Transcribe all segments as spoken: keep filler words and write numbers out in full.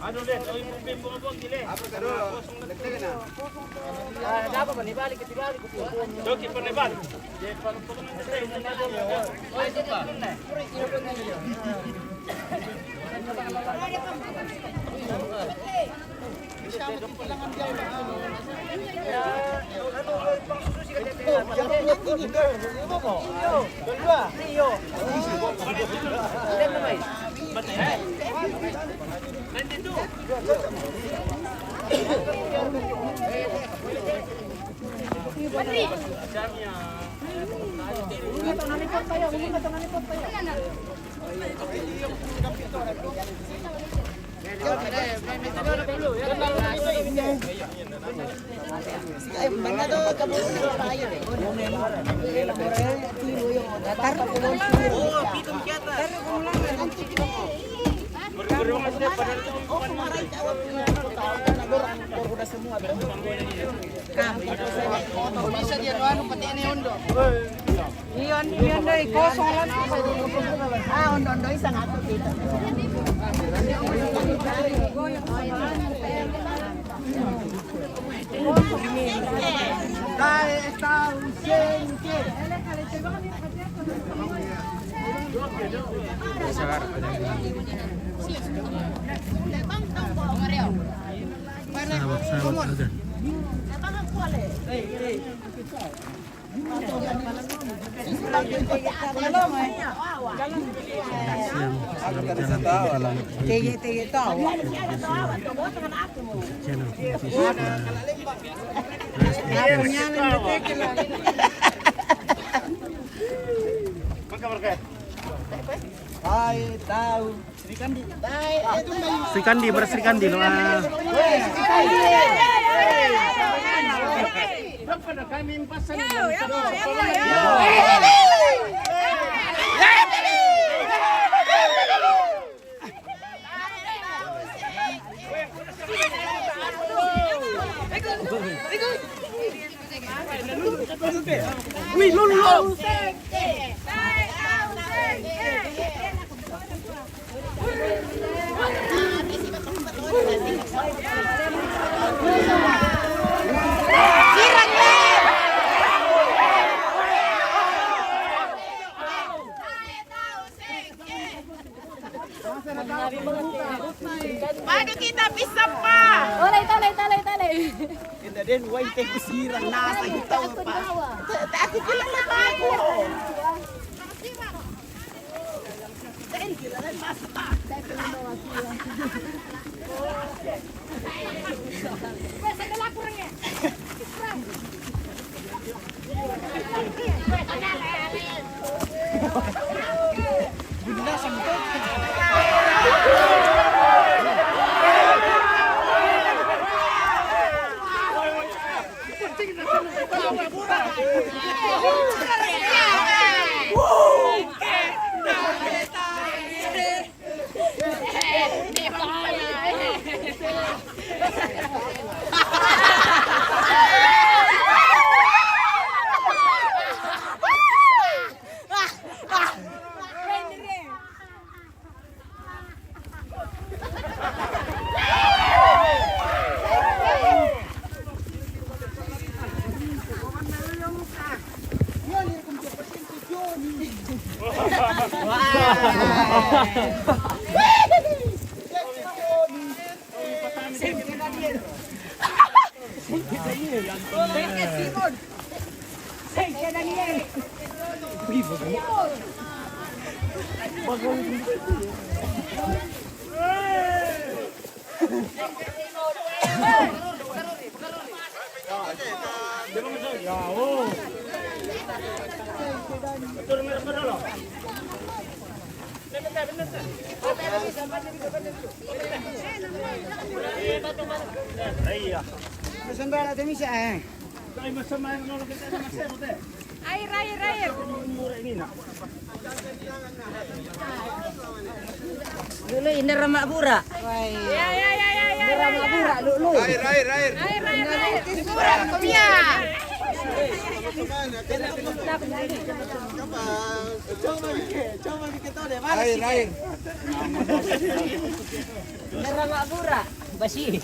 Ano, Dad? Oy, bumbim, bumbong, gile. Apa ka dulu? Kosong na. Ah, ada apa, Bani? Balik, kita balik. Oke, pernah balik. Jadi, kalau potongan kita ini, oh, itu, Pak. Bisa dia anu, pati ini ondo. Iya, ini ondo, kosong lah. Ah, ondo, ondo, isang aku kita. Dai, está ausente. Sahabat, sahabat, ada. Siang, selamat jalan, selamat jalan. Tege, tege, tahu. Channel, Channel. Hai, tahu. Sri Kandi, beras Sri Kandi, lo, ah. Baru kita bisa, Pak. Oleh, tale, tale, tale. Kita den wai teh kusiran nasa kita, Pak. Aku kira apa aku. Air, air, air. Lulu, ini remak bura. Ya, ya, ya, ya, ya. Ini remak bura, Lulu. Air, air, air. Air, air, air. Bura, kopiah. Air, air. Basi.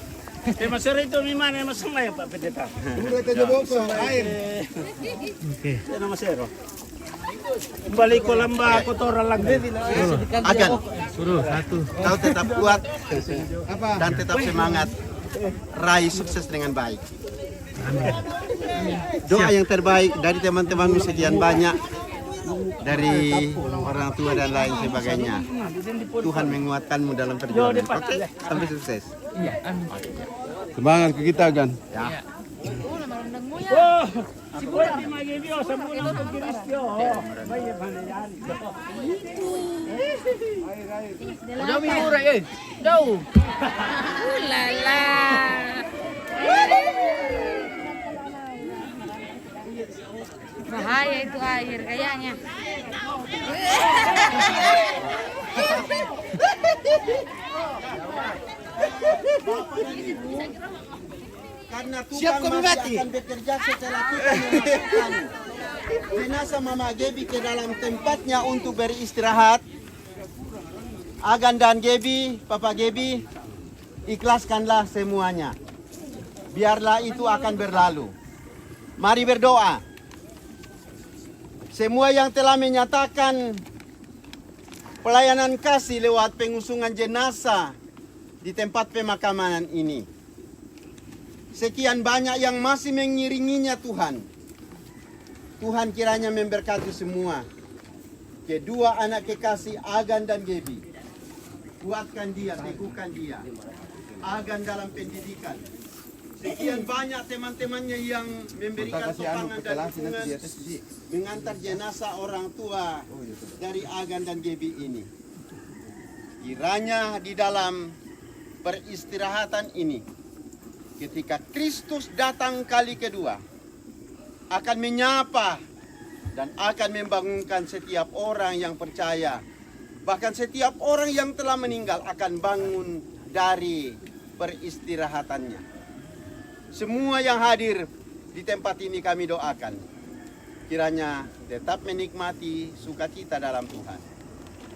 Tema seri itu mimana yang masang lain, Pak Pendeta? Udah tanya boko, air. Oke. Tema seri. Balik ko lamba kotoran lagi. Agan. Suruh satu. Kau tetap kuat dan tetap semangat. Raih sukses dengan baik. Doa yang terbaik dari teman-temanmu sekian banyak, dari orang tua dan lain sebagainya. Tuhan menguatkanmu dalam perjuangan. Oke, sampai sukses. Semangat ke kita, Gan. Ya. Udah murah, eh. Jauh. Ulala. Bahaya itu air kayaknya. Karena Tuhan masih akan bekerja setelah kita memasukkan jenazah Mama Gebi ke dalam tempatnya untuk beristirahat. Agan dan Gebi, Papa Gebi, ikhlaskanlah semuanya. Biarlah itu akan berlalu. Mari berdoa. Semua yang telah menyatakan pelayanan kasih lewat pengusungan jenazah di tempat pemakaman ini. Sekian banyak yang masih mengiringinya, Tuhan. Tuhan kiranya memberkati semua. Kedua anak kekasih Agan dan Gebi. Kuatkan dia, teguhkan dia. Agan dalam pendidikan. Sekian banyak teman-temannya yang memberikan sokongan dan dukungan mengantar jenazah orang tua dari Agan dan Gebi ini. Kiranya di dalam peristirahatan ini, ketika Kristus datang kali kedua, akan menyapa dan akan membangunkan setiap orang yang percaya. Bahkan setiap orang yang telah meninggal akan bangun dari peristirahatannya. Semua yang hadir di tempat ini kami doakan, kiranya tetap menikmati sukacita dalam Tuhan.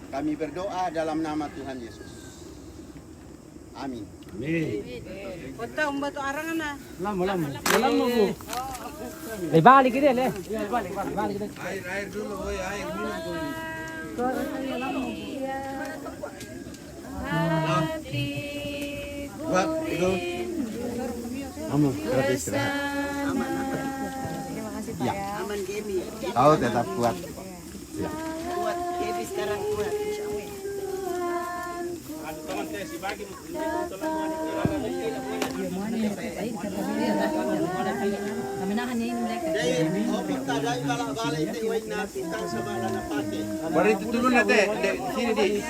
Kami berdoa dalam nama Tuhan Yesus. Amin. Amin. Kota umba tu arang na. Lama, lama. Lama, Bu. Le balik kita, le. Balik, balik, balik kita. Air, air dulu, oi, air minum dulu. Buat, itu. Kamu, berarti istirahat. Terima kasih, Pak, ya. Aman, Gemi. Kau tetap kuat. Ya. Kuat, Gemi sekarang kuat, insya Allah. Bari tutulun na te, de, sini di.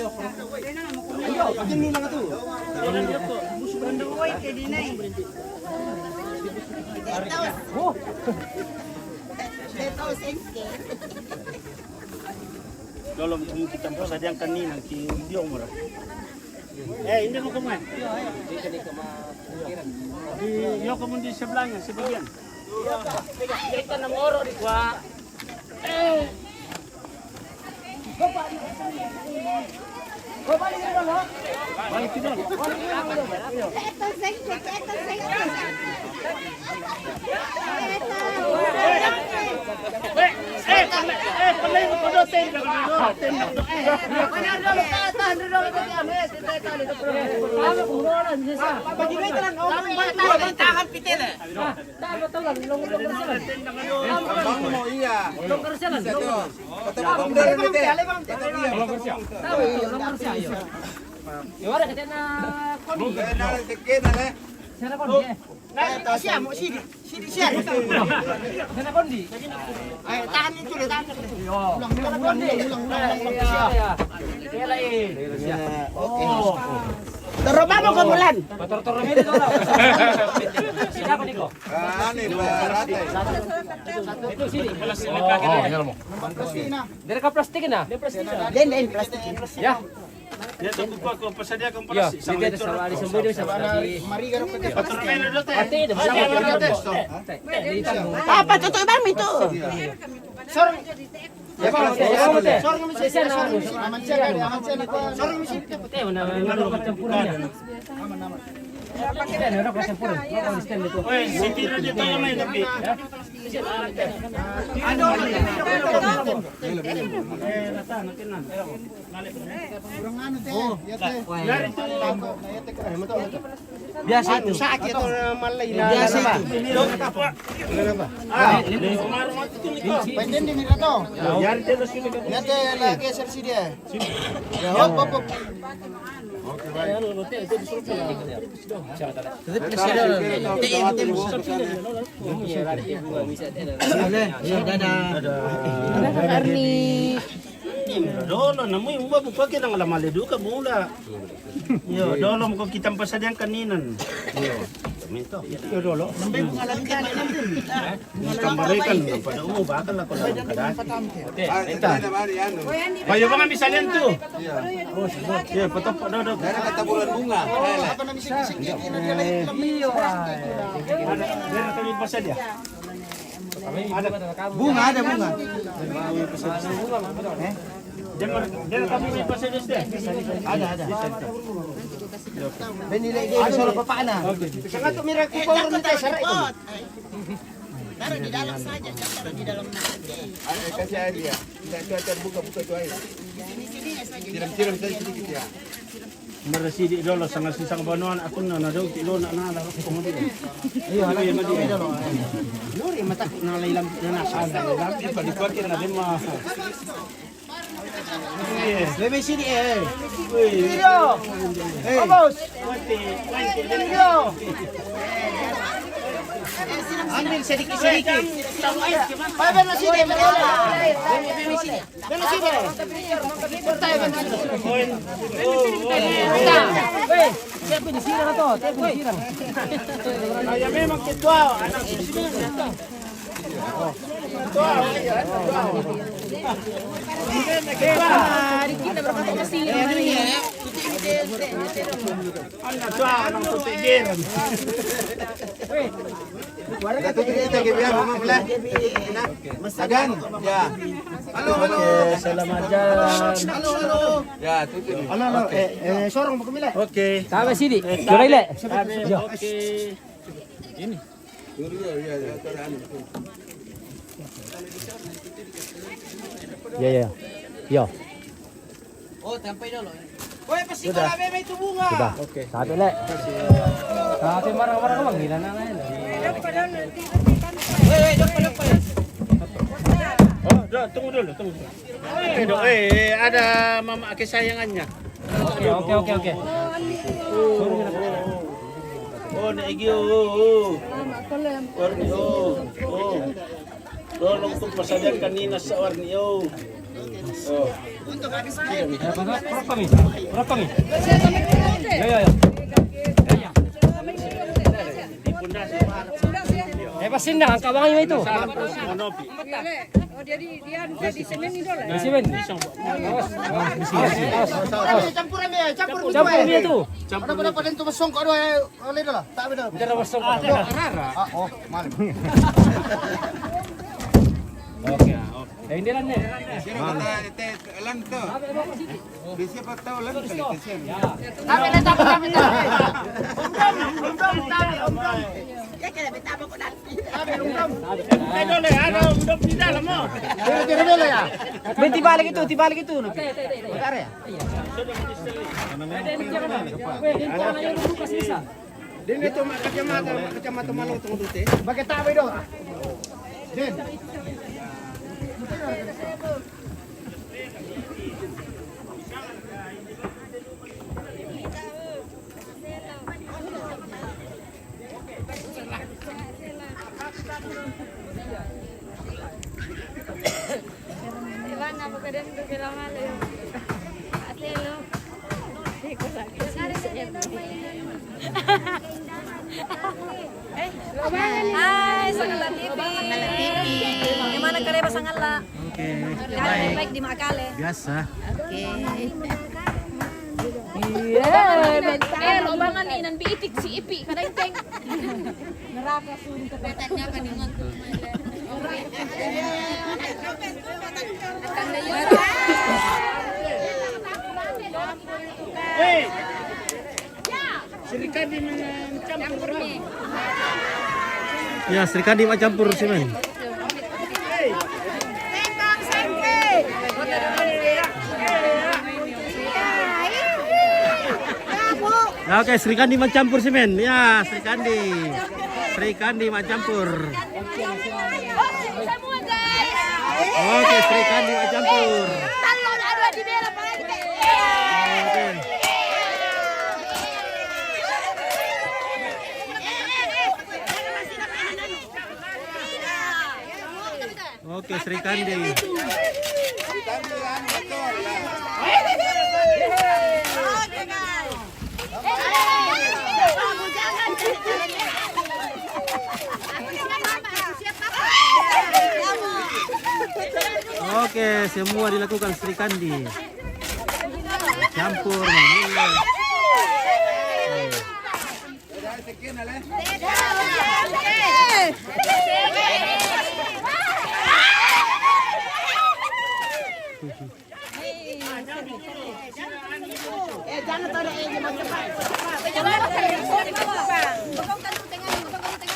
Dolo mo kita pasadiangkan ni nang ki diong mura. Eh, hindi mo kumain. Di, yo ko mo di sa blangan, sa bigyan. Kita na moro di kwa. Eh. Tahan pitele. Bang mo iya. Patapos mo dari mete. Patapos mo. Iwara kita na kondi. Kaya na lang sa kena, eh. Sana kondi, eh. Siya mo, sidi. Sidi siya. Sana kondi. Ay, tahan yung tuloy, tahan yung tuloy. Ulang, ulang, ulang, ulang, ulang, ulang, ulang. Iya, iya. Kaya lang, eh. Okay. Oh. Toro ba mo kamulan? Pator-toro mo dito, no? Sinabi ko. Ah, ano yung barate? Ito, sidi. Oh, yan mo. Dari ka plastic na? Den, den, plastic. Ya. Ya, tunggu ko, ko pasadiakan. Ya, pala si, sama itu ada sama, ada sama itu sama tadi. Mari, mari, mari. Patron melo dote. Ate, ate, ate. Apa tuh, tuh, Bang, itu? Sorong. Ya, Bang, sorong, sorong. Sorong, sorong. Sorong, sorong. Sorong, sorong. Teh, mana, mana, mana, mana, mana. Oy, si Tiro di tayo na, tapi. Kurang anu, teh. Ya, teh. Biasa itu. Sakit itu, malah. Biasa itu. Pwede din ito. Ya, teh, lagi sersi dia. Ya, hop, hop, hop. Dolo, namu yung babu ko, kina nga lamale duka mula. Yo, dolo mo ko kita pasadian kaninan. Yo. Yo, dolo. Nambay mo nga lagi ka na. Yung kambarikan, ang pada umu, bakal ako lang kada. Ita. Bayo ba nga misalian to? Iya, patapa, dolo. Dari katabulan bunga. Apa na misik-misik yan? Iyo, ay. Ada, dari kami pasadian. Bunga, ada bunga. Eh? Diyan, diyan kami may pasadian, eh. Ada, ada. Benilai dia, solo papa na. Saka tumira ko pa rin tayo sa reko. Taruh di dalam saja, jangan taruh di dalam nanti. Ayo, kasih air dia. Tidak, itu akan buka-buka itu air. Siram-siram saja sedikit ya. Marasidi dolo, sanga sisang banuan, aku na, na daw, tilo na, na, na, kung di. Iyo, ano, iyo, madi dolo. Lori, matak na lailam, na nasa, na lailam. Di pa, di pa, kina, di ma. Bebe, sini, eh. Iyo. Eh. Vamos. Iyo. Ambil sedikit-sedikit. Bebe, na sini, bebe, sini. Bebe, sini. Tayo, bebe, sini. Tayo. Weh, siapa ini? Sirang atau? Siapa ini? Sirang. Kaya memang ketua, anak sini. Agan, ya. Halo, halo. Oke, selamat jalan. Halo, halo. Ya, tutup. Halo, halo. Oke. Eh, eh, sorong mo ko mila. Oke. Tabe sini. Yo. Oke. Ini. Ya, ya. Yo. Oh, sampai dulu. Woi, pasti sudah. Kalau bebe itu bunga. Sudah. Oke. Satu, Le. Satu marah-marah, Bang. Gila, nana. Woi, woi, jangan, jangan. Oh, udah, tunggu dulu, tunggu dulu. Eh, dok, eh, ada mama kesayangannya. Oke, oke, oke, oke. Oh, na igi, oh, oh, oh. Warni, oh, oh. Tolong tu pasadian kanina sa warni, oh. Oh. Eh, berapa, berapa mi? Berapa mi? Ya, ya, ya. Eh, pasin na, ang kabangan nyo ito. Manopi. Oh, jadi dia bisa di semen itu lah. Di semen. Awas, awas, bisi, bisi. Awas, awas. Campur, ambil, campur. Campur dia tu. Ada pada pada itu masuk kau dua, oleh dah lah. Tak beda. Dia dah masuk. Ah, oh, malam. Oke, oke. Eh, ini lah ni. Siapa kata teh lan tu? Di siapa tahu lan kali kesian. Tapi dah tak, tapi tak. Umdom, umdom, tapi umdom. Ya, kena minta apa kau nanti? Tapi umdom. Tapi dole, ada umdom di dalam, oh. Dia, dia, dia, ya. Ben, tibalik itu, tibalik itu, no. Bentar ya. Weh, ini jangan. Weh, ini jangan, ayo, buka sisa. Din ito, makacamata, makacamata, malutong dute. Bakit tabi do? Din. Ivana, porque dentro que la madre. Atelo. Hai, Sangala T V. Sangala T V. Di mana ka reba, Sangala? Oke. Kali baik di Makale. Biasa. Oke. Iya, eh, robangan inan bitik si Ipi kadang ceng. Neraka sun. Hei, Sri Kandi mencampur orang. Ya, Sri Kandi mencampur sih, men. Ya, oke, Sri Kandi mencampur sih, men. Ya, Sri Kandi. Sri Kandi mencampur. Oke, Sri Kandi mencampur. Oke. Oke, Sri Kandi. Oke, semua dilakukan Sri Kandi. Campur, mamulai.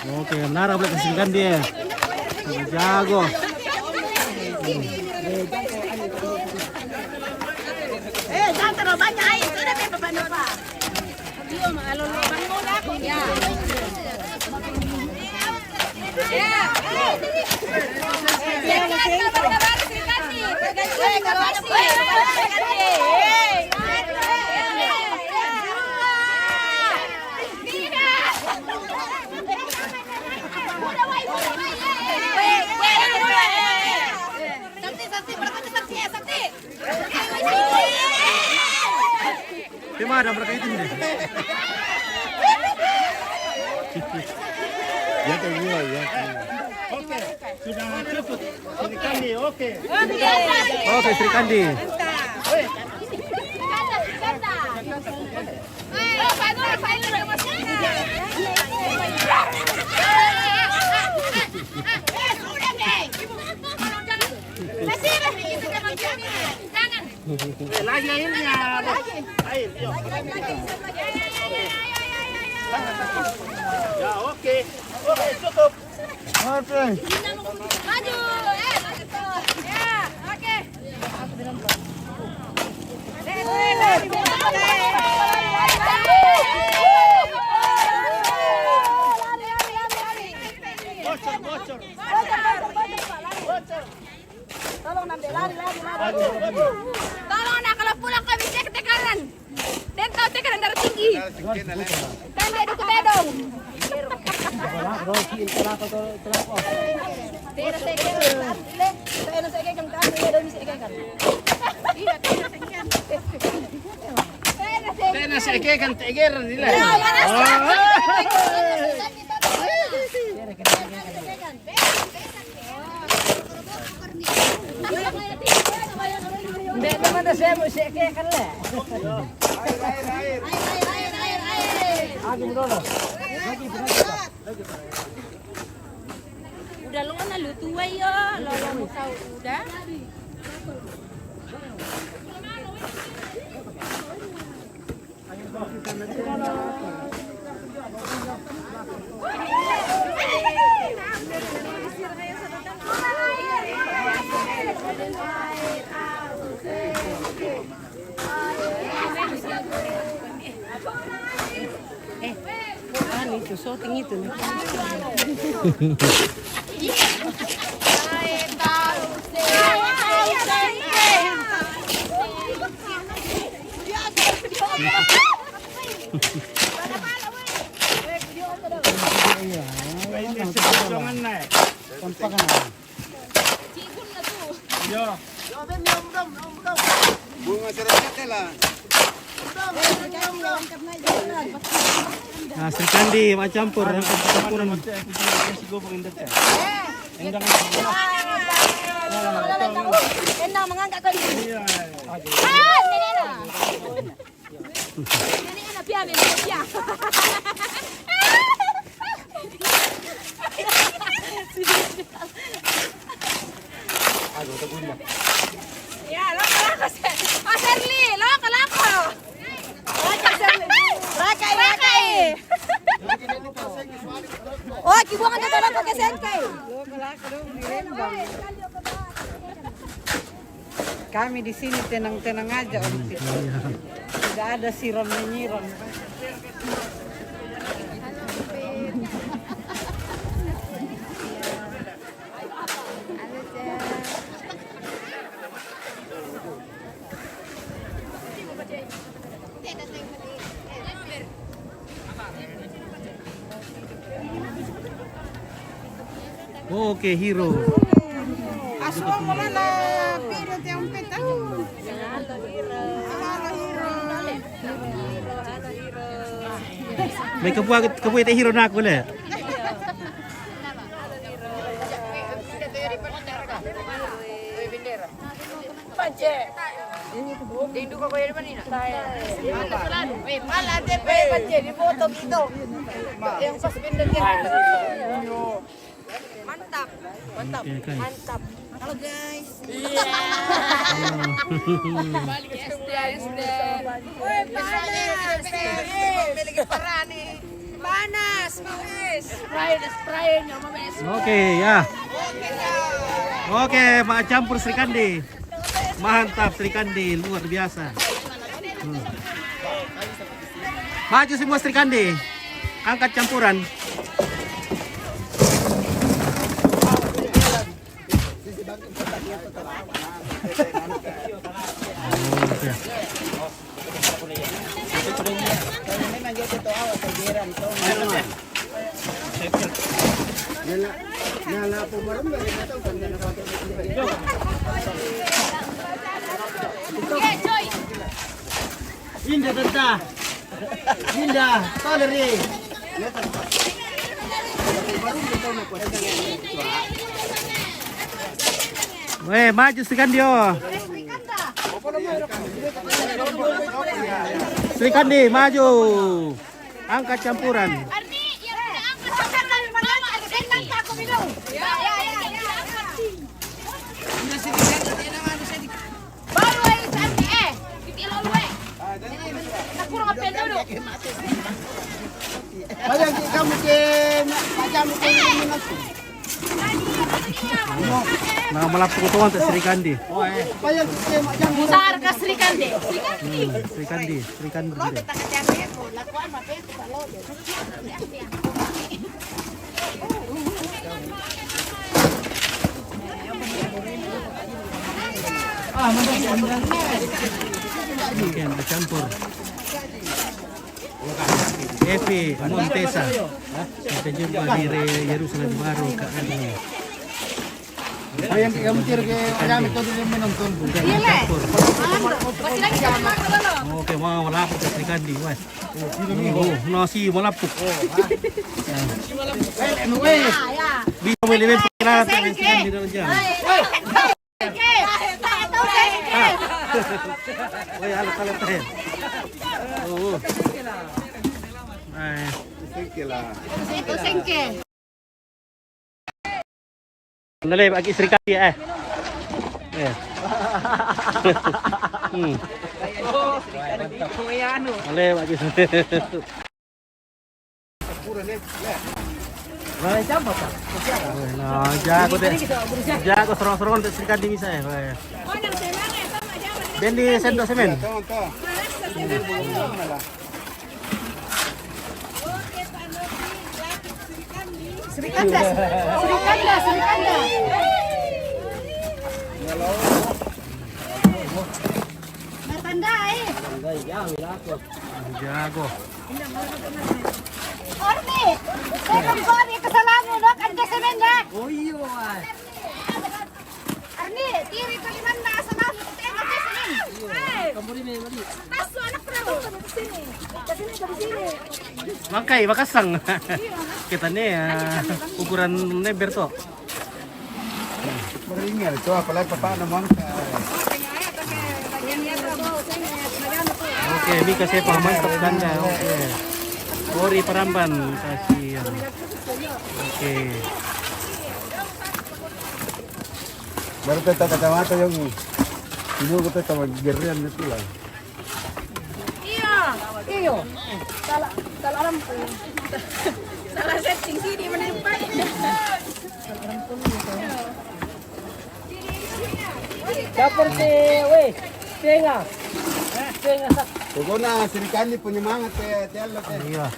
Oke, menara boleh kasihkan dia. Jago. Eh, jangan terlalu banyak air. Sudah, Bapak Nova. Pemadam berkaitan deh. Ya, tuh, iya, iya. Oke, sudah cukup. Sri Kandi, oke. Oke, Sri Kandi. Jangan. Eh, lagi airnya, Bos. Air, yuk. Ya, oke. Oke, cukup. Oke. Maju, eh, maju terus. Ya, oke. Bocor, bocor. Bocor. Tolong, Nande, lari, lari, lari. Tolong, nak, kalau pulang kami cek tekanan. Dan tahu tekanan darah tinggi. Kan dia dukung bedong. Tidak saya kira, tidak saya kira, tidak saya kira. Tena sekekan tegeran nila. Nde, nde, mana saya mau sekekan le. Ayo, ayo, ayo. Lagi, bro. Lagi, bro. Udah lo na lu tua yo, lo lo mau tahu udah. Eh, anu itu, syuting itu nih. Ini sepotongan, Nay. Yo. Bunga serakat lah. Nah, Sri Kandi, mak campur, yang campuran. Endang. Endang mengangkat kau. Iya. Ah, ini, ini. Ini anak pia, ini anak pia. Ya, lo kalako, Sir. Oh, Sir Lee, lo kalako. Rakai, Sir Lee. Rakai, rakai. Oh, kibuang aja kalako ke sengkai. Kami di sini tenang-tenang aja, Om. Tidak ada siram menyiram. Oke, Hiro. Asal mula la pero te un petang. Halo, halo, hiro. May kapwa, kapwa te Hiro na ako le. Pance. Dindu ko koyo di manina. Weh, pala de pe pance di foto gitu. Yang pas pindah dia. Mantap. Mantap. Oke, guys. Mantap. Halo, guys. Iya. Balik S D, S D. Weh, panas. Memiliki parani. Panas, mau es. Sprite, Sprite, nggak mau es. Oke, ya. Oke, Pak Campur Sri Kandi. Mantap, Sri Kandi, luar biasa. Hmm. Maju semua, Sri Kandi. Angkat campuran. Oke. Indah, tenta. Indah, toleri. Weh, maju Srikandi, oh. Srikandi, maju. Angkat campuran. Baru, eh, Sandi, eh. Kita lalu, eh. Kita kurang apa dulu? Bayang ki kamu ke, macam ke minum aku. Nah, malapuk tuan tak Srikandi. Bayang ki ke, macam Besar ke Srikandi? Hmm, Srikandi, Srikandi. Oke, campur. Epi Montesa. Kita jumpa di Re-, Yerusalem Baru ke ini. Ayan, kamu kira ke kami tuh dulu menonton. Iya, Le. Campur. Masih lagi sama dulu. Oke, mau lapuk ke Srikandi, wes. Oh, nasi malapuk. Oh, ah. Ya. Eh, anyway. Ya, ya. Bisa beli beli kira Srikandi dalam jam. Hai. Sengke. Sengke. Ah. Woi, halo, halo, teh. Oh, oh. Eh. Sengke lah. Itu sengke. Nale, bagi Srikandi, eh. Eh. Hmm. Nale, bagi Srikandi. Nah, jago deh. Jago serong-serong untuk Srikandi bisa ya. Bendi sendok semen. Srikandi, Srikandi, Srikandi. Natanda, eh. Jago. Arni, saya kembali ke salamu, nak, anda semen, nak. Oh, iya, wah. Arni, tiri ke lima na salamu, anda semen. Iya. Kamu di mana, Madi? Masuk anak perahu. Ke sini, ke sini. Bangkai, bakasang. Kita ni, ah, ukuran neber tu. Meringil tu, apalagi bapak nak mangkai. Oke, Mika Sepa, mantap ganda. Oke. Ori Paramban, kasihan. Oke. Baru kita kacamata yang dulu kita sama gerian itu lah. Iyo. Iyo. Salah, salah rampung. Salah setting sini menimpa. Dapur si, weh, setengah. Setengah satu. Pokoknya Sri Kandi penyemangat, teh, teh, Allah, teh. Iya.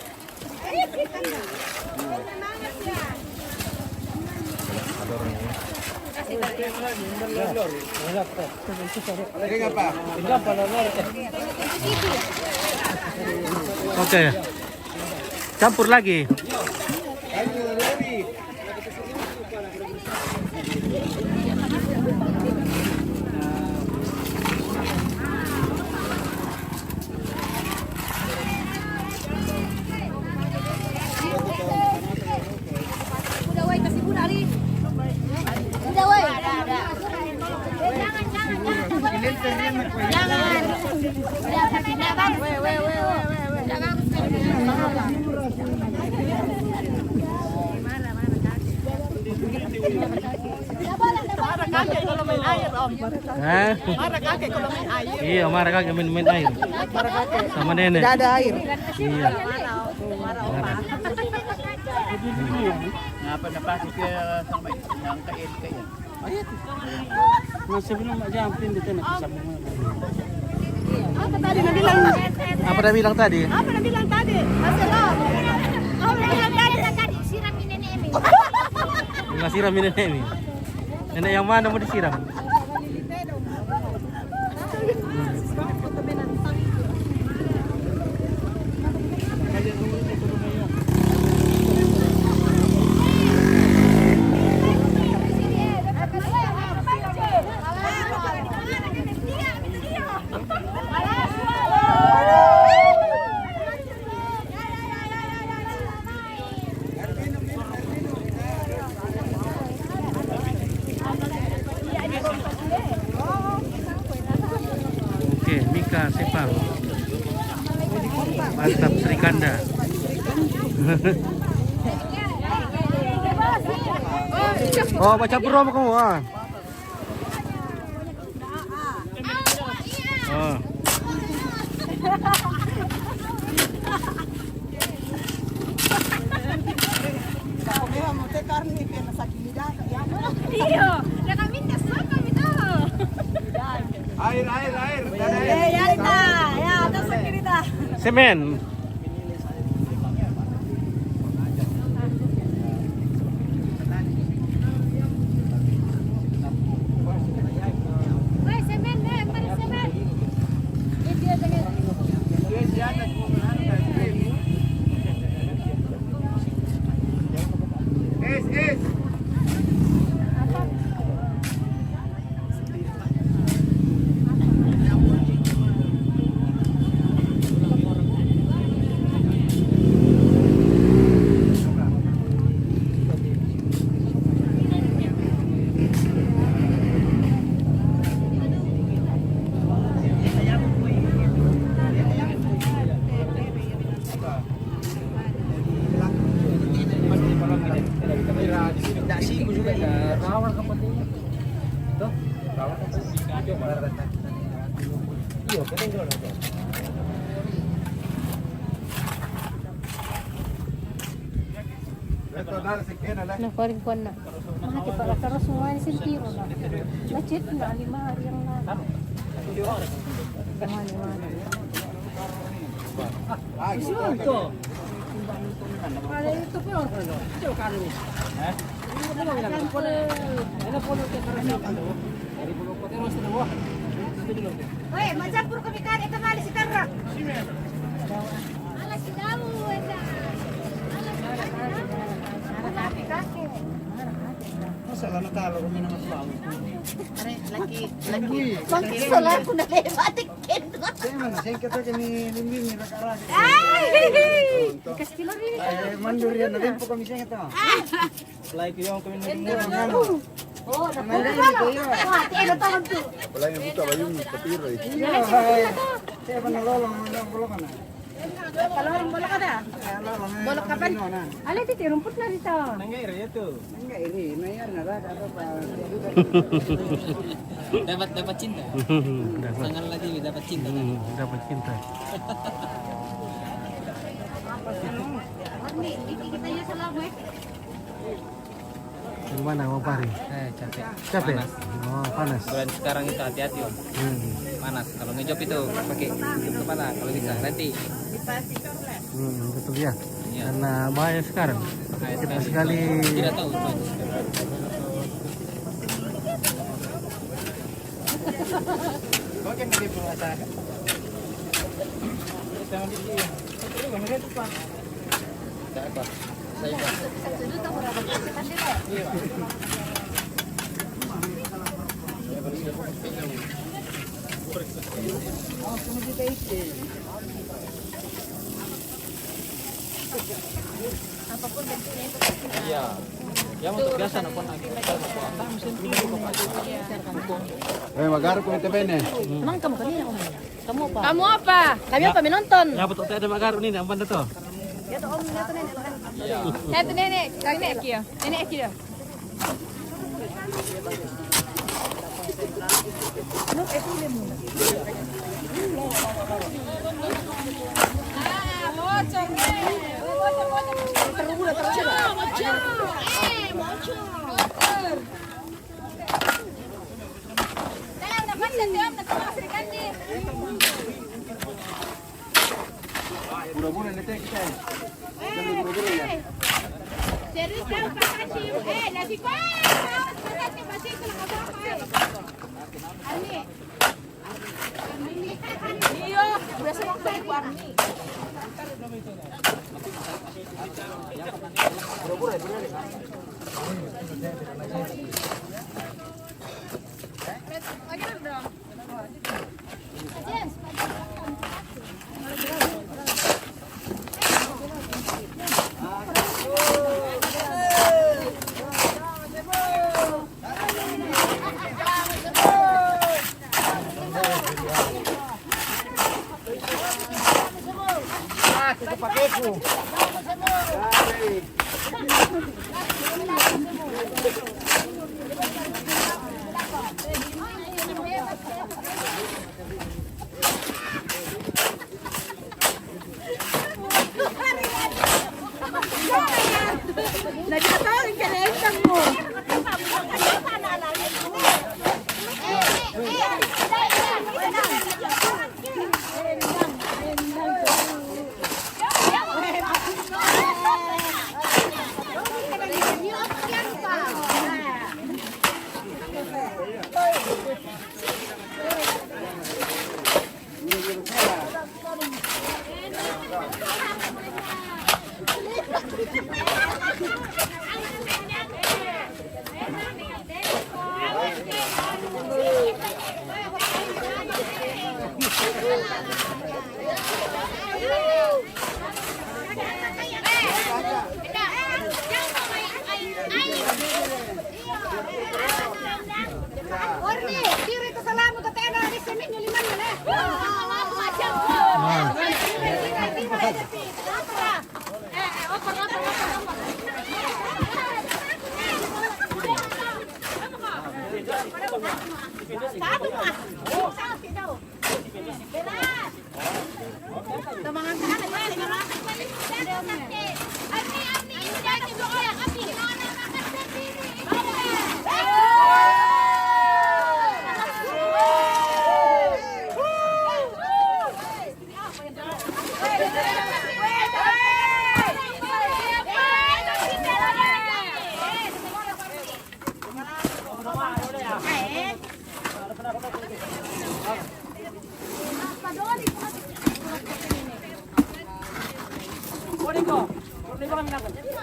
Oke. Campur lagi. Udah, woi, kasih gula, Ri. Udah, woi. Jangan, jangan, jangan. Jangan. Udah, kasih, udah, Bang. Woi, woi, woi, woi, woi, woi. Udah, Bang. Marah, marah, kakek. Marah kakek kalau main air, Om. Hah? Marah kakek kalau main air. Iya, marah kakek main, main air. Marah kakek. Sama nenek. Tidak ada air. Iya. Marah, Om. Marah, Om. Ngapa na plastik ke sampai yang kain, kain? Masih belum, Mak, jangan pindah sana, sambung. Apa tadi na bilang? Apa dia bilang tadi? Apa na bilang tadi? Masih lo. Apa na bilang tadi? Tadi siram ini, nenek, ini. Nggak siram ini, nenek, ini. Nenek yang mana mau disiram? Oke, Mika Sepang. Mantap, Sri Kanda. Oh, baca promo kamu, ah. Ah. Iyo, na kami na sa kami daw. Air, air, air. Eh, ya, ya, atas kiri dah. Semen. Na kuaring kuan na. Mahati para karos mo wani sentiro na. Macet na lima hari yang lalu. Wani, wani. Para ito, pero ano, ito kami. Oy, macampur kami kare, ito mali si Tarra. Ala si Daud, ala si Daud. Ala si Daud. Masalah na talo kami na matuwa. Are, laki, laki. Pag-isolar ko na, eh, batik. Sino na, sino ka to, kini, ni, ni, ni, raka-raka. Ay! Kastilyo rin. Ay, mandurian na rin po kami sa ito. Like yung kami na rin. Oh, naku. Wala yung buta ba yung papiro eh? Ay. Kalau orang bolok ada? Bolok kapan? Ala, titi, rumput na dito. Dapat, dapat cinta. Dapat. Sangat lagi dapat cinta. Hmm, dapat cinta. Yang mana mau pari? Eh, capek. Capek? Panas. Oh, panas. Bulan sekarang itu hati-hati, Om. Hmm. Panas. Kalau ngejop itu pakai tutup kepala, kalau bisa. Nanti. Hmm, betul ya. Iya. Karena bahaya sekarang. Bahaya sekali. Kita sekali. Tidak tahu itu. Iya. Yang untuk biasa, nak pernah kita tahu apa? Entah mesin tinggi apa. Eh, magaro ko ito, Bene. Emang kamu kami, Om? Kamu apa? Kamu apa? Kami apa, menonton? Ya, betul, ada magaro ni, nampan tu. Ya, tu, Om, ya, tu, Nenek. Ya, tu, Nenek. Kami Nenek Eki, ya. Nenek Eki, ya. Pura-pura ni, tek, tek. Jangan pura-pura ya. Serius, tahu, Kak Hashim. Eh, nasi kau. Kak Hashim, masih itu nak apa, eh? Ani. Iyo, biasa waktu itu Ani. Pura-pura, pura-pura. Orni, tiri ko salamu ko tena di seminyo liman na.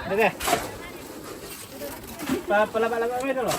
Dede. Pa-, palaba-laba mo ito, lo?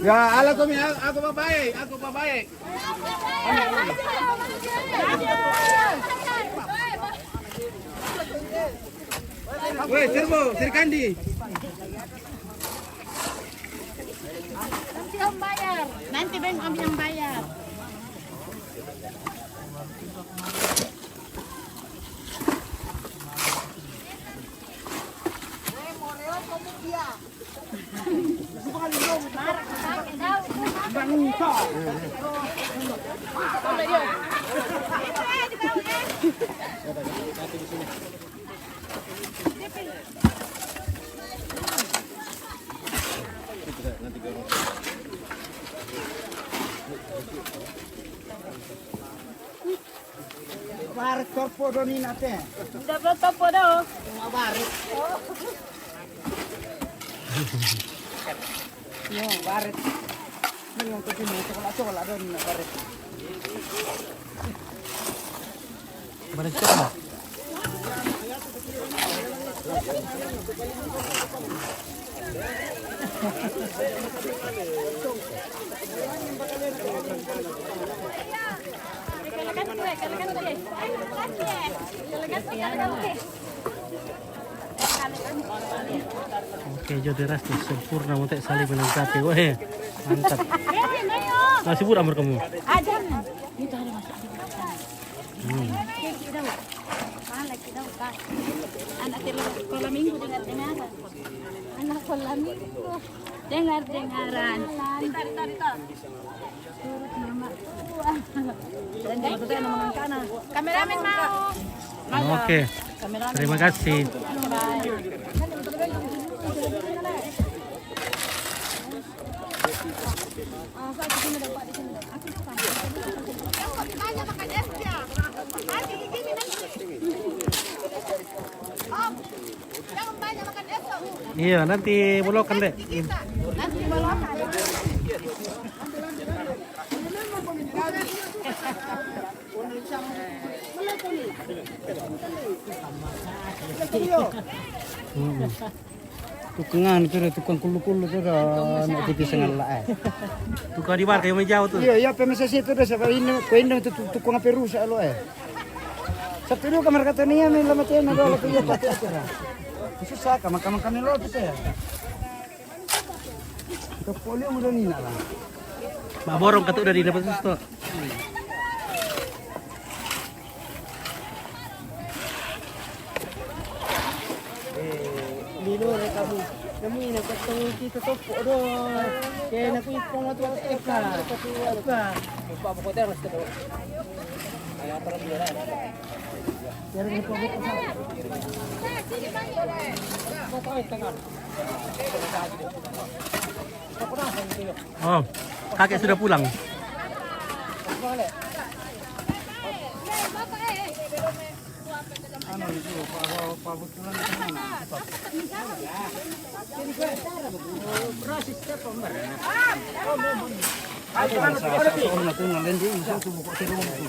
Ya, ala kami, aku babae, aku babae. Weh, Sirbo, Sirkandi. Nanti Om bayar. Nanti Bang Om yang bayar. Baret topo do ni nate. Nda ba topo do. Cuma baret. Yo, baret. Ini untuk ini, coba-coba do ni baret. Baret siapa? Oke, jo deras tuh sempurna mau tek saling melengkapi. Weh, mantap. Nah, sibuk amar kamu. Ah, jangan. Itu ada masuk di sana. Hmm. Oke, kita tahu. Mana kita tahu, Kak? Anak sekolah minggu dengar-dengaran. Anak sekolah minggu. Dengar-dengaran. Rita, Rita, Rita. Kameramen mau. Oke. Terima kasih. Iya, nanti bolokan, Dek. Mm-mm. Tukang anu tu dah, tukang kulu-kulu tu dah, nak tipi sengala, eh. Tukang di warga yang menjauh tu. Iya, iya, apa masa situ dah, siapa ini, kau ini tu tu-, tukang apa rusak lo, eh. Sabtu dulu kamar kata ni, ya, main lama tiada, ada lagi dia patut acara. Susah, kamar-kamar kami lo tu, ya. Tepuk dia mudah ni nak lah. Mak borong kata udah didapat susu tu. Eh, lilo na kamu. Namu ina katong kita topo do. Kaya naku ipong atu eka. Eka. Lupa pokoknya harus ketemu. Ayo, apa lagi ya? Biar lupa pokoknya. Oh, kakek sudah pulang. Anu itu, Pak, Pak, Pak, betulan itu mana?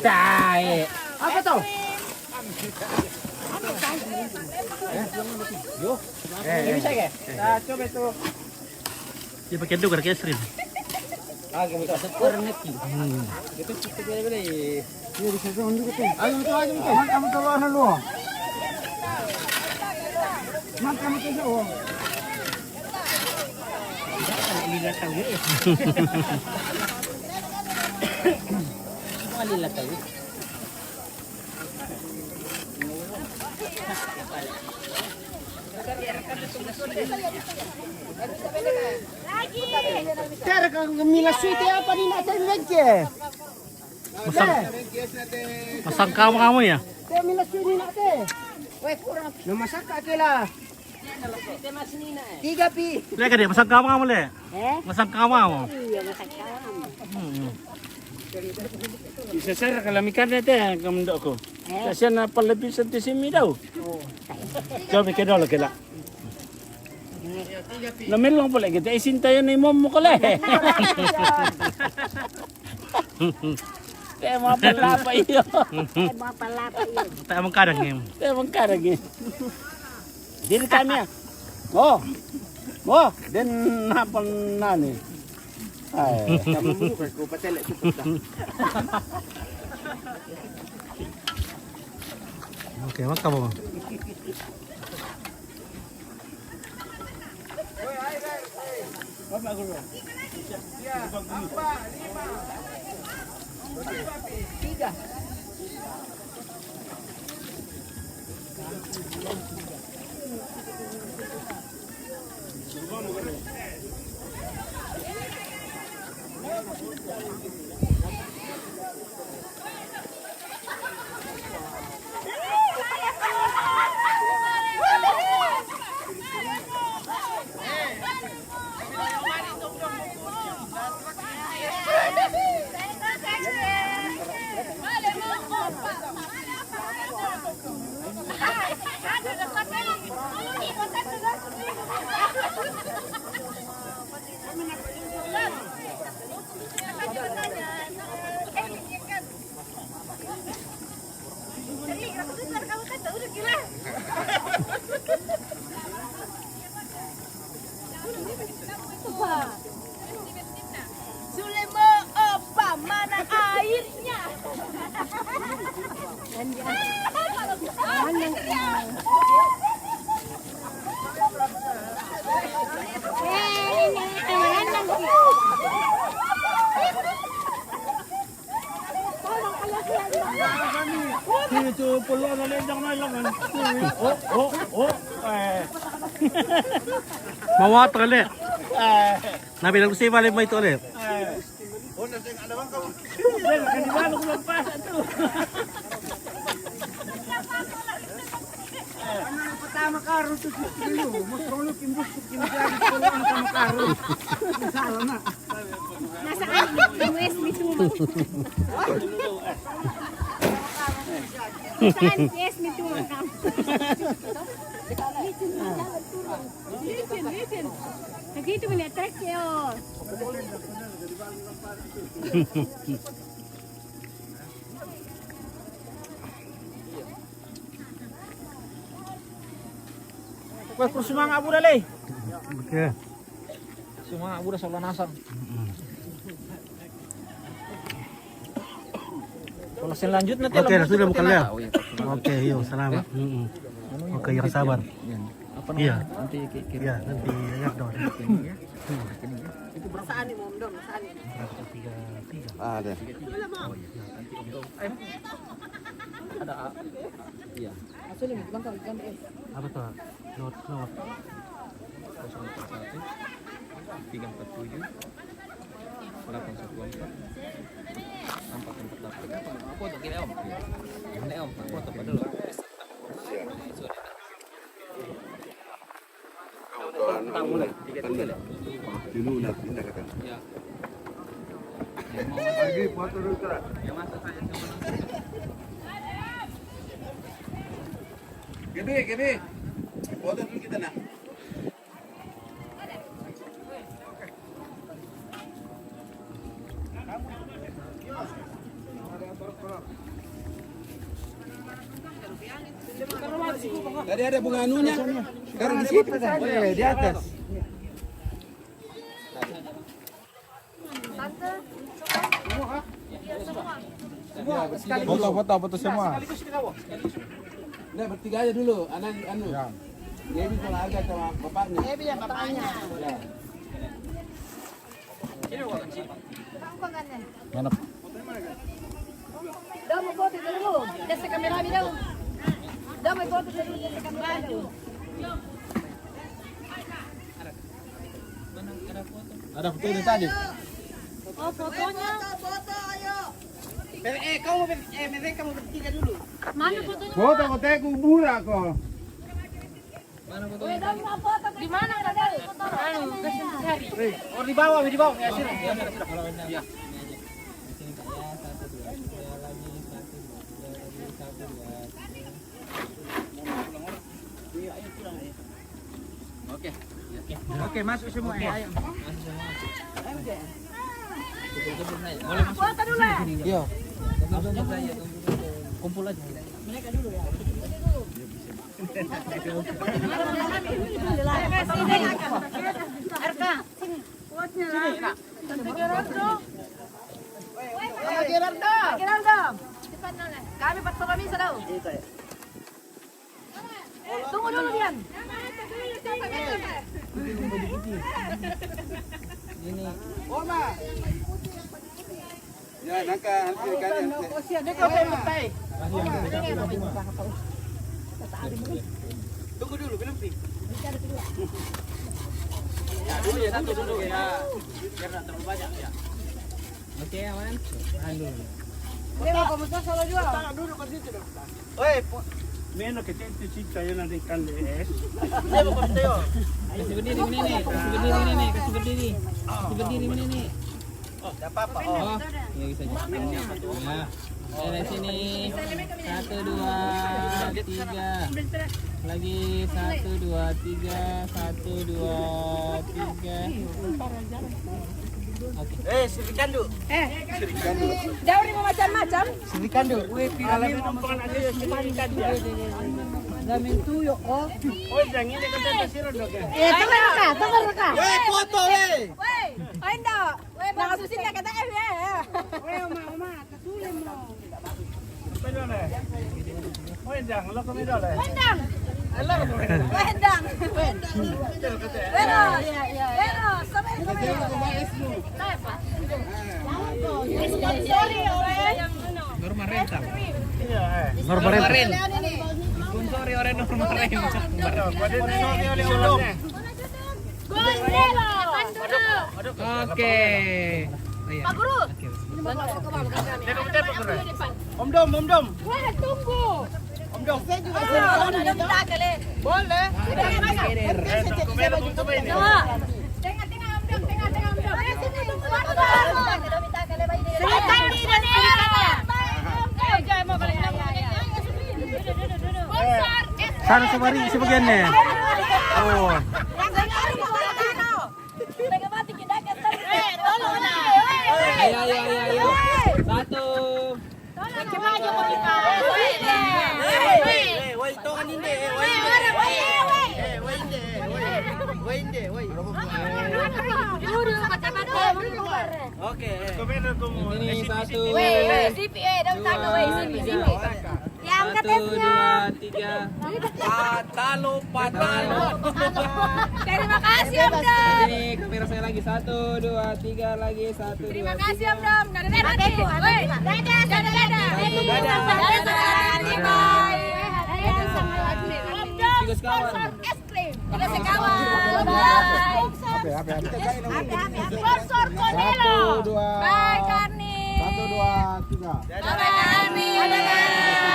Tae. Apa tuh? Yo. Eh, bisa ke? Nah, coba itu. Dia pakai dua, pakai es krim. Ah, kita bisa kurang nanti. Hmm. Itu kita boleh beli. Iya, bisa tuh, ambil tuh. Ayo, tuh, ayo, tuh. Makan, makan, warna lu. Makan, makan, tuh. Lila tahu ya. Lila tahu. Tiara ka mila sui te apa ni na te mengke. Masang, masang kamu, kamu ya? Te mila sui ni na te. Na masaka ke la. Tiga pi. Le ka dia masang kamu, kamu le. Eh? Masang kamu, kamu. Iya, masang kamu. Hmm. Bisa ser kalau mikan te kamu ndok ko. Eh? Kasihan apa lebih senti simi tau. Oh. Coba ke dolo ke la. Na melong pole kita isin tayo ni mom mo kole. Tema pelapa iyo. Tema pelapa iyo. Tema kadang em. Tema kadang em. Diri kami ya. Oh. Wah, den apa nani? Ay. Kamu dulu, Bos, gua pacel, cukup dah. Oke, makan, Bang. Sulemo opa, mana airnya? Sini tu puluhan na lang na lang. Oh, oh, oh. Eh. Mawat ka ulit. Eh. Nabilang ko sa iba, may ito ulit. Eh. Oh, nasa yung alam ko. Well, kanibalo ko lang pa sa ito. Ano ang patama ka ron to sa kilo? Mas rolo kimbus ko kimbus ko lang ang patama ka ron. Sala na. Nasaan? Ang West Mituma. Saan? West Mituma. Listen, listen. Nagito mo na, track niyo. Pues, por sumanga abu dale. Oke. Sumanga abu da sa lanasan. Kalau selanjutnya Oke, sudah bukan ya. Oke, yuk, selamat. Oke, yang sabar. Apa namanya? Iya. Nanti ki-, kira. Iya, nanti lihat dong. Ini ya. Ini ya. Itu berapa? Saan ni, Mom, dong? Saan ni? Berapa? Tiga, tiga. Ah, ada. Tiga, tiga. Oh, iya. Nanti Om dong. Eh. Ada, ah. Iya. Asli, Bang, kan, kan, eh. Apa tuh? Not, not. Kosong empat satu, tiga empat tujuh, delapan satu empat, empat empat delapan. Apa tuh? Gini, Om. Gini, Om. Apa tuh? Padahal. Iya. Dulu nak pindah ke sana. Ya. Lagi foto dulu, Kak. Yang masuk saya sama. Gabi, Gabi. Foto dulu kita, nak. Tadi ada bunga anunya. Sekarang di situ. Eh, di atas. Foto, foto, foto semua. Nggak, bertiga aja dulu. Anak, anu. Ya. Debbie kalau ada sama bapaknya. Debbie yang bapaknya. Ya. Mana? Daw, magboto dulu. Kasi kamera ni daw. Daw, magboto dulu. Kasi kamera daw. Ada foto ini tadi. Oh, fotonya. Eh, eh, kamu ber-, eh, mereka mau bertiga dulu. Mana fotonya? Foto ko te kubura ko. Di mana, Kakak? Anu, kasih cari. Oh, di bawah, di bawah. Ya, sudah. Ya, sudah, sudah. Ya. Oke. Oke, masuk semua. Ayo. Boleh masuk. Iya. Kumpul aja. Mereka dulu ya. Gerardo. Gerardo. Kami Pak Tolomisa tahu. Tunggu dulu, Dian. Ini. Oma. Ya, nangka hampir kalian. Tunggu dulu, belum pi. Ya, dulu ya, satu dulu ya. Biar nggak terlalu banyak ya. Oke, aman. Tahan dulu. Ini mau kamu salah juga. Duduk ke situ dong. Oi, po- Meno che te ci c'è una di candele. Devo con te, oh. Kasih berdiri ini nih, kasih berdiri ini nih, kasih berdiri. Kasih berdiri ini nih. Oh, nggak apa-apa. Oh. Oh, ya bisa aja. Ya. Dari sini satu dua tiga. Lagi satu dua tiga, satu dua tiga. Oke. Eh, sirikan dulu. Eh, jauh di macam-macam. Sirikan dulu. Weh, piramid. Gamin tuyo, oh. Oh, jangan ini kita sirot dong ya. Eh, teman ka, teman ka. Weh, foto, weh. Weh, ayo ndak. Weh, bang susin nak kata eh ya. Weh, oma, oma, kasule mo. Wendang, lo kami dole. Wendang. Wendang. Wendang. Pero, pero, sabar, sabar. Sponsori ore Norma Rental. Iya, eh. Norma Rental. Sponsori ore Norma Rental. Pada sponsori ore Norma Rental. Oke. Oh, iya. Pak Guru. Oke, oke. Om Dom, Om Dom. Wah, tunggu. Om Dom. Saya juga boleh. Tengah, tengah, Om Dom, tengah, tengah, Om Dom. Sini, tunggu, tunggu, tunggu. Sponsor. Sana sa mari, sa bagian ne. Oh. Ayo, ayo, ayo, ayo. Satu. Oke. Ini satu. Weh, weh, C P A, dong, tahu, weh, C P A. Satu, dua, tiga. Patalo, patalo. Terima kasih, Om Dom. Ini kamera saya lagi. Satu, dua, tiga, lagi. Satu, dua, tiga. Terima kasih, Om Dom. Dadah, dadah. Woi, dadah, dadah, dadah. Dadah. Dadah, sama Ladni. Bye. Dadah, sama Ladni. Om Dom, sponsor es krim. Kita sekawan. Bye. Sponsor Konelo. Satu, dua. Bye, Karni. Satu, dua, tiga. Bye, Karni. Dadah, Karni.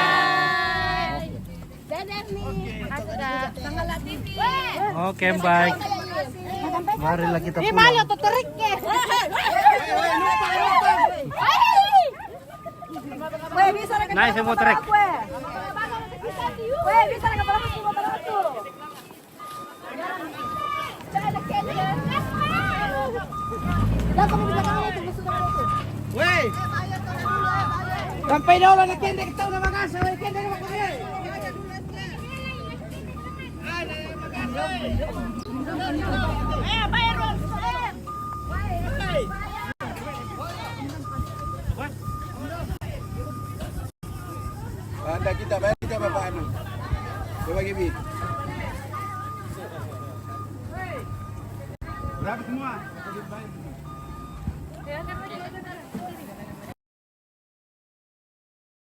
Dadah, Mi. Makasih, dah. Tanggal lagi. Oke, baik. Mari lagi kita pulang. Ini malu tuh terik ya. Weh, bisa lagi. Naik semua trek. Weh, bisa lagi. Weh. Sampai dolo na kende kita na makasa, weh, kende na makasa. Anda kita bayar kita bapak anu. Coba gini. Berapa semua?